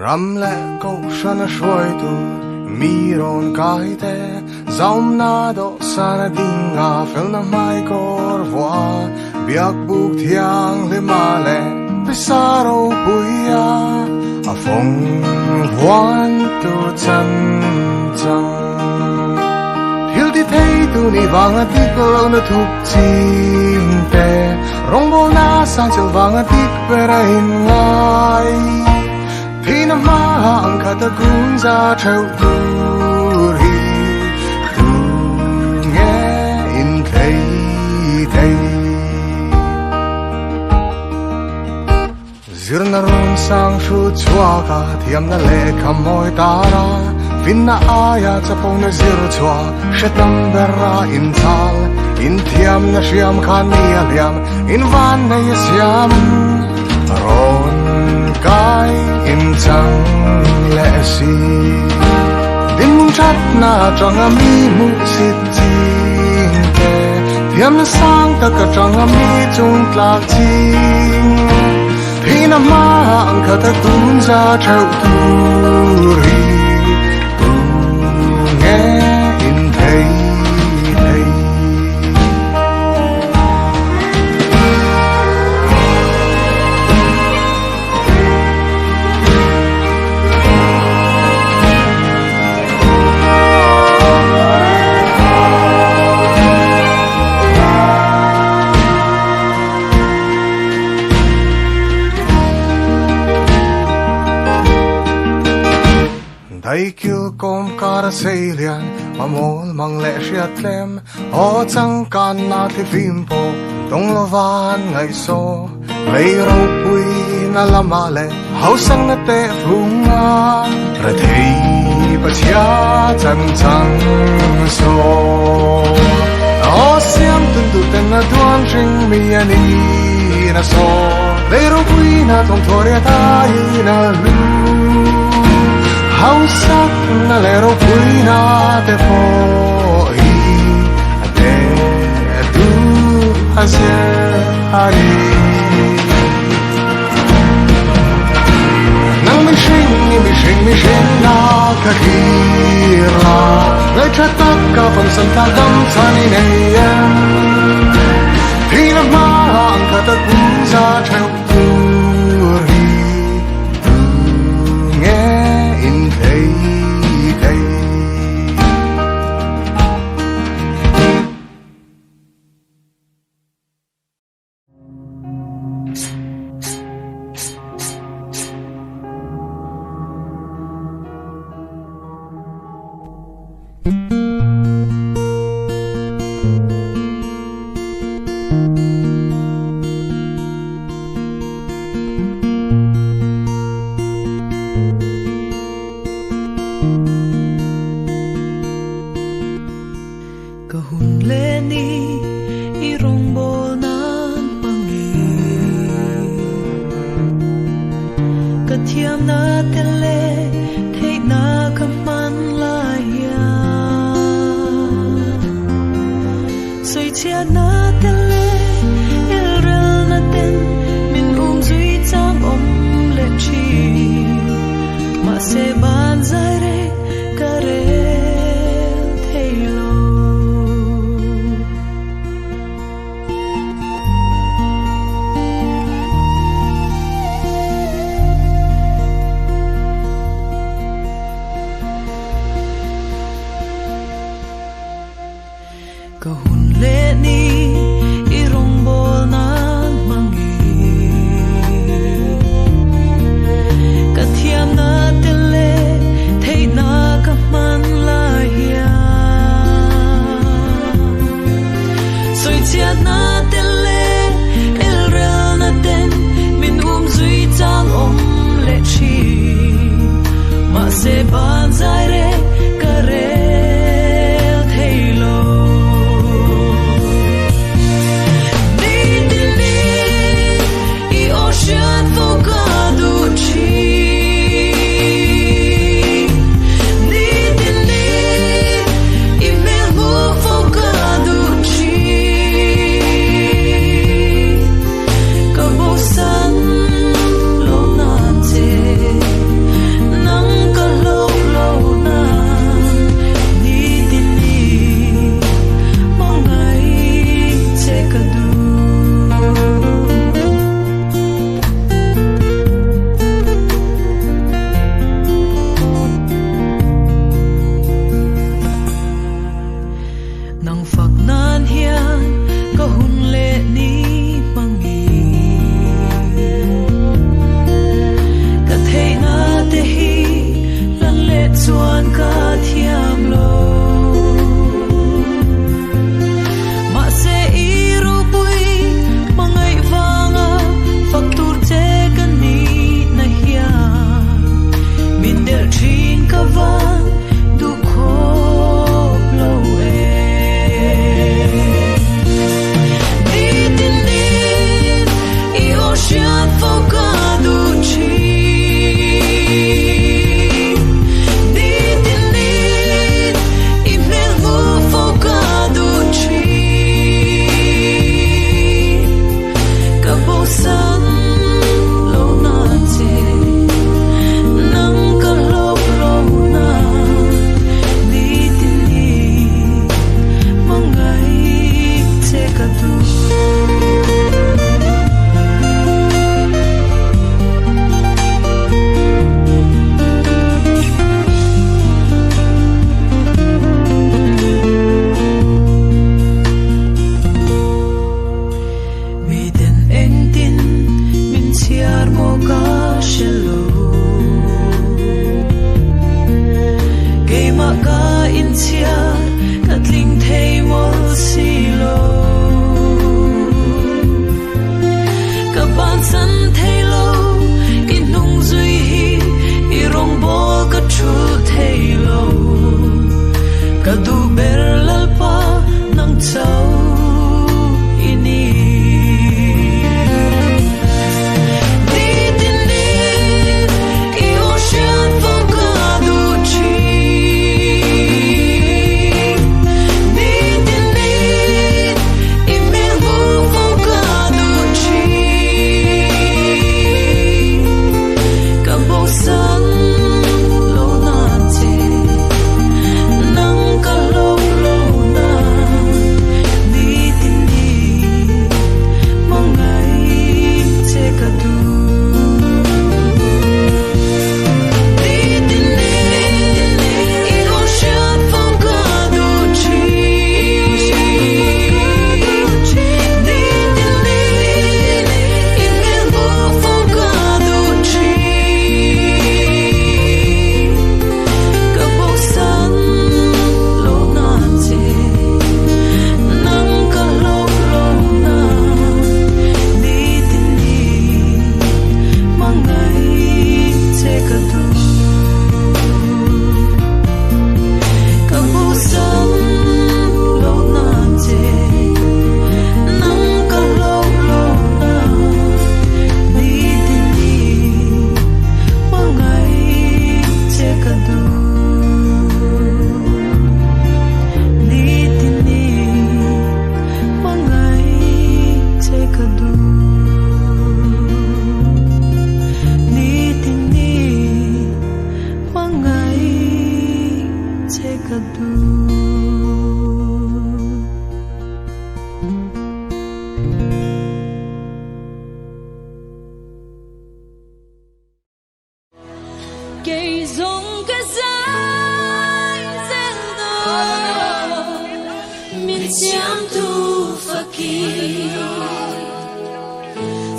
Ram leh kohhran a hruaitu mi rawn kai te, zaumna dawhsan a ding a, felna hmaikawr vuah a, biakbuk thianghlima leh pisa ropui a, a fawng vuantu chan chang. Thil ti thei tu nih vanga dik lohna thup ching te, rawngbawlna sang chilh vanga dik ber a inngai. Thihna hmaah ang khat a kun za theuh tur hi tu nge in thei thei. Zirna run sang hrut chhuak a, thiamna lehkha mawi tar a, finna aia chapona zir chhuah hre tam ber a inchal. Inthiamna hriam khan mi a hliam, invan nei a siam. Rawn kai inchang leh si. Dinhmun thatna atanga mi hmuh sit ching te, thiamna sang tak atanga mi chung tlak ching. Thihna hmaah ang khat a tun za theuh tur hi tu nge in thei thei. Daikil kawm kar a sei lian, mamawlh mang leh hriat tlem, aw changkan na thi fim pawh dawng lova an ngaihsaw. Lei ropui na lamah leh hausang na teh fung a, rethei pachhia chan chang saw. Aw siam tun duh ten a duan hring mi a ni na saw, lei ropui na thawmthaw riat aiin a hlu. Hausak na leh ropui na te pawh hi a teh duh a zir a ni. Nang mihring i mihring mihring na ka hlir la, ngaihṭha tak ka famsam thlak dam chhan i nei em? Thihna hmaah ang khat a kun za ṭheuh tur hi tu nge in thei thei? Ka hun leh ni i rawngbâwl nan hmang e. Ka thiamna te leh theihna ka hman lai hian sawichhiatna te leh elrelna ten min um zui chang awm leh thin. Mahse ban zai reng ka rel thei lo. Ka hun leh ni i rawngbâwl nan hmang e. Ka thiamna te leh theihna. Kei zawng ka zai zel dawn min siamtu fakin.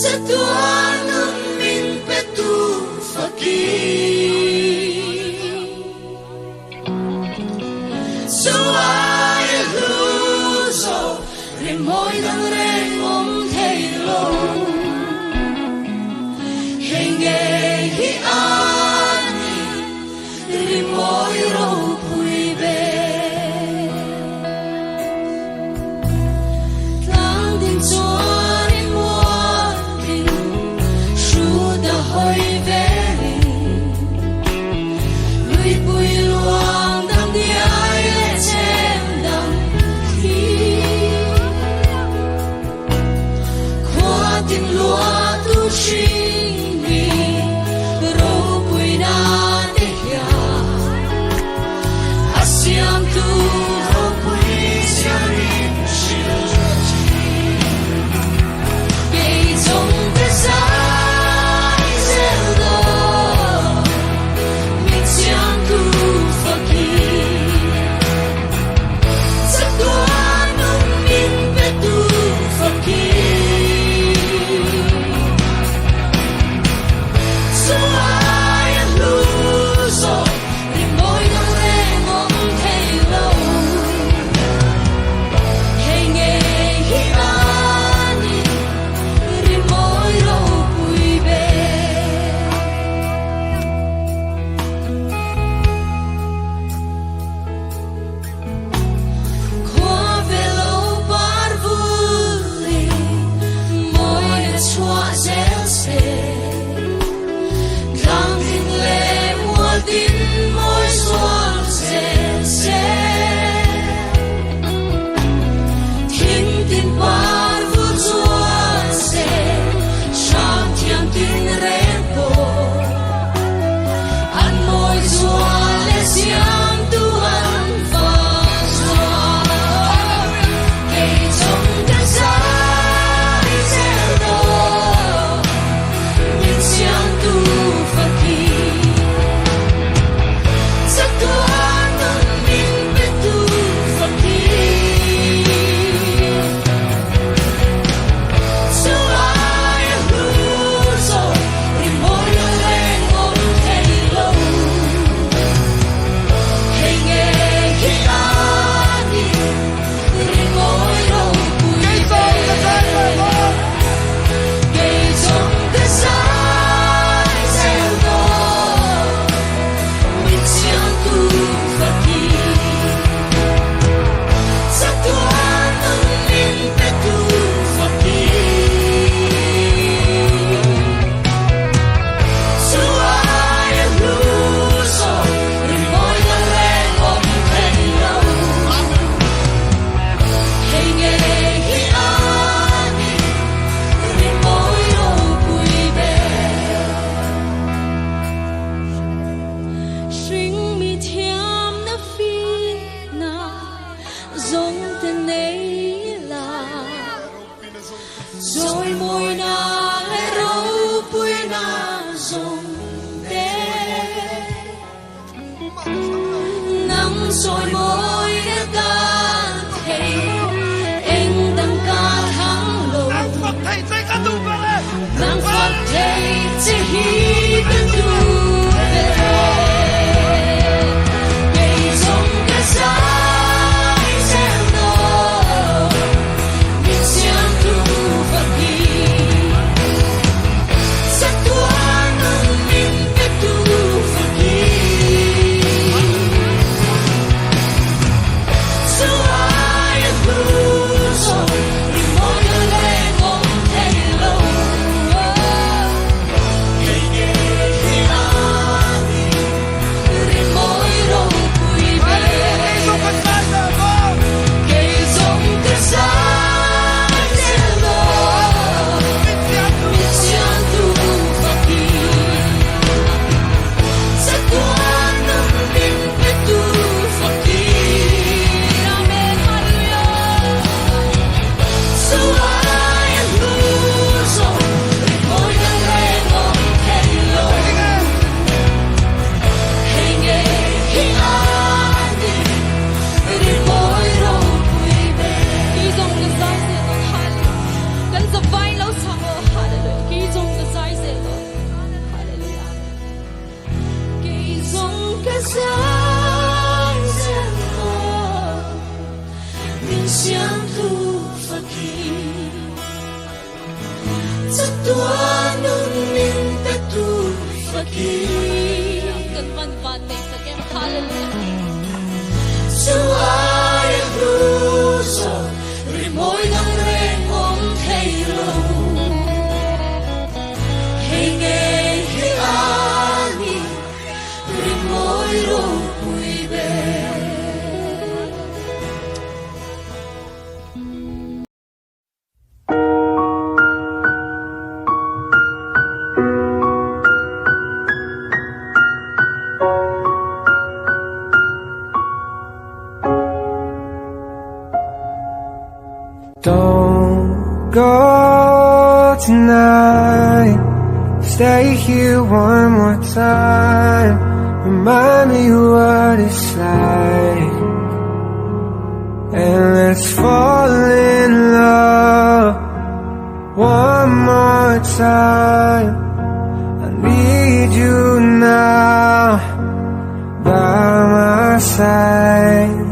Chatuan nun min petu fakin. Chuai hlu zo rimawi dang reng awm thei lo. Hei ngei hi a ni rimawi ropui ber. Tlang ding chuan in mual ding hrut a hawi velin. Luipui luang dang diai leh chem dang thli. Khua tin lua tu hring mi ropui na te hian a siam tu ropui ziarin hrilh thin. Kei zawng ka zai zel dawn min siamtu fakin. Chatuan nun min petu fakin. Chuai a hlu zawk rimawi dang reng awm thei lo. Hei ngei hi a ni rimawi ropui ber. Khua ve lo par vul in mawi na chhuah zel se. Tlang tin leh mual tin mawi zual zel se. Thing tin par vul chuan se, hram thiam tin reng pawh. An mawi zual leh siamtu an fak zual. Kei chawng ka zai zel dawn, min siamtu fakin. Chatuan nun min petu fakin. Chuai a hlu zawk rimawi a reng awm thei lo. Hei ngei hi a ni rimawi ropui ber. Kei zawng ka zai zel dawn min siamtu fakin. Chatuan nun min petu fakin. Chuai a hlu zawk rimawi dang reng awm thei lo. Hei ngei hi a ni rimawi ropui ber. Hring mi thiam na fihna zawng te nei la. Zawi mawina leh ropuina zawng te. Nang sawi mawi na tan thei eng dang ka thang lo. Nang fak thei che hi ka duh ber e. Kei zawng ka zai zel dawn min siamtu fakin. Chatuan nun min petu fakin. Chuai a hlu zawk rimawi a reng awm thei lo. Hei ngei Zai zel maw min siamtu fakin Chatuan nun min petu fakin Kan van van nei tak em Hallelujah. Chu aia hlu zawk rimawi dang reng awm thei lo. Hei ngei hi a ni rimawi ropui ber. Don't go tonight. Stay here one more time. Remind me what it's like. And let's fall in love one more time. I need you now by my side.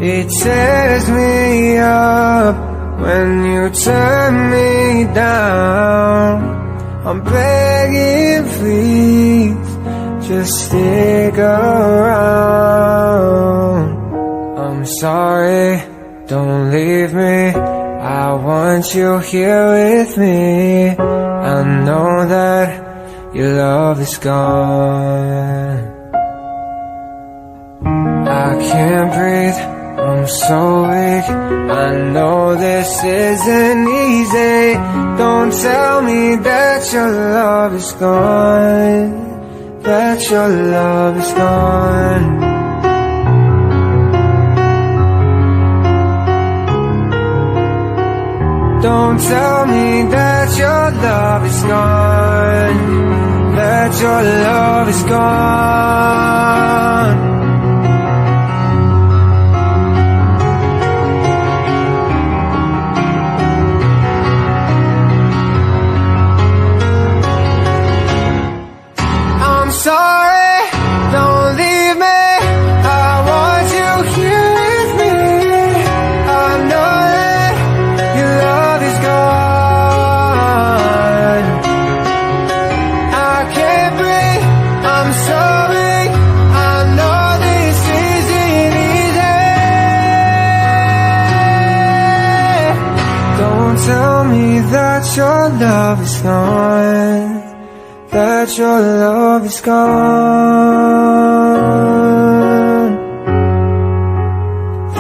It tears me up when you turn me down. I'm begging, please, just stick around. I'm sorry, don't leave me. I want you here with me. I know that your love is gone. I can't breathe, I'm so weak. I know this isn't easy. Don't tell me that your love is gone. That your love is gone. Don't tell me that your love is gone. That your love is gone. I'm sorry, don't leave me. I want you here with me. I know that your love is gone. I can't breathe, I'm sorry. I know this isn't easy. Don't tell me that your love is gone. That your love is gone.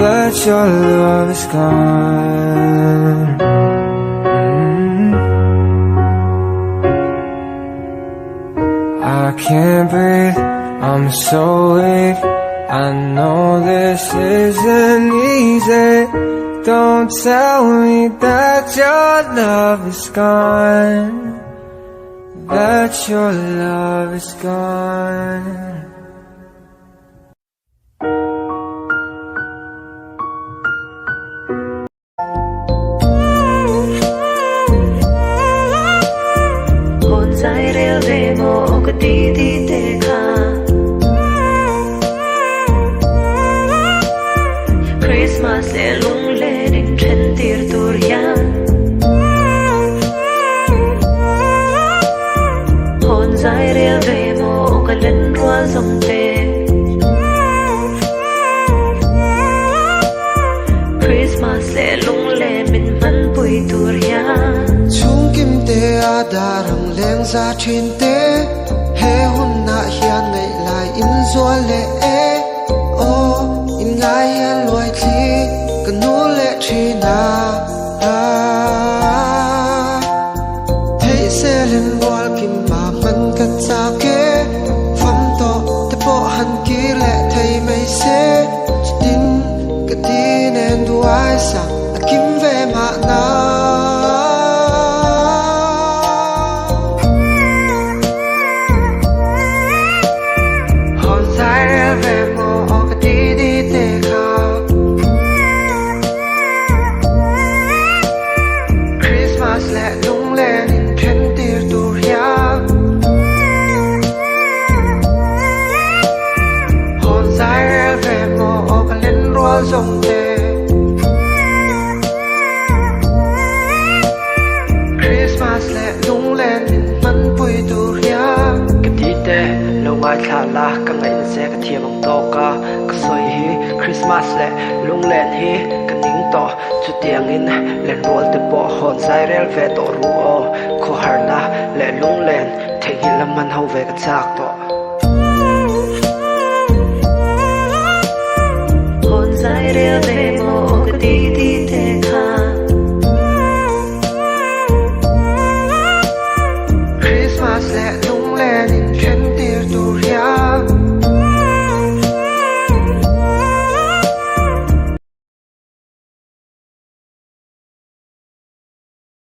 That your love is gone. I can't breathe, I'm so weak. I know this isn't easy. Don't tell me that your love is gone. That your love is gone. Hon zai rel ve maw ka ti ti te kha. Christmas le lung len in then tir tur hian. Hon zai rel ve maw ka len rual zawng te. Christmas le lung len min man pui tur hian. Chung kim te a darang leng za thin te he hun na hian ngai lai in zual le e o in lai hian luai thli ka nu le thina a thei se len wal kim ma man ka cha ke fam to te po han ki le thei mai se tin ka ti nen duai sa a kim ve ma na. Hon zai rel ngaithla la, ka ngaihna che ka thiam ang tawk a, ka sawi hi Christmas leh lunglen hi ka ning tawh, chutiangin lenrual te pawh hawn zai rel ve tawh ru aw, khawharna leh lunglen theihnghilh lam hman ho ve ka chak tawh. Hawn zai rel ve maw ka ti ti te kha. Christmas leh.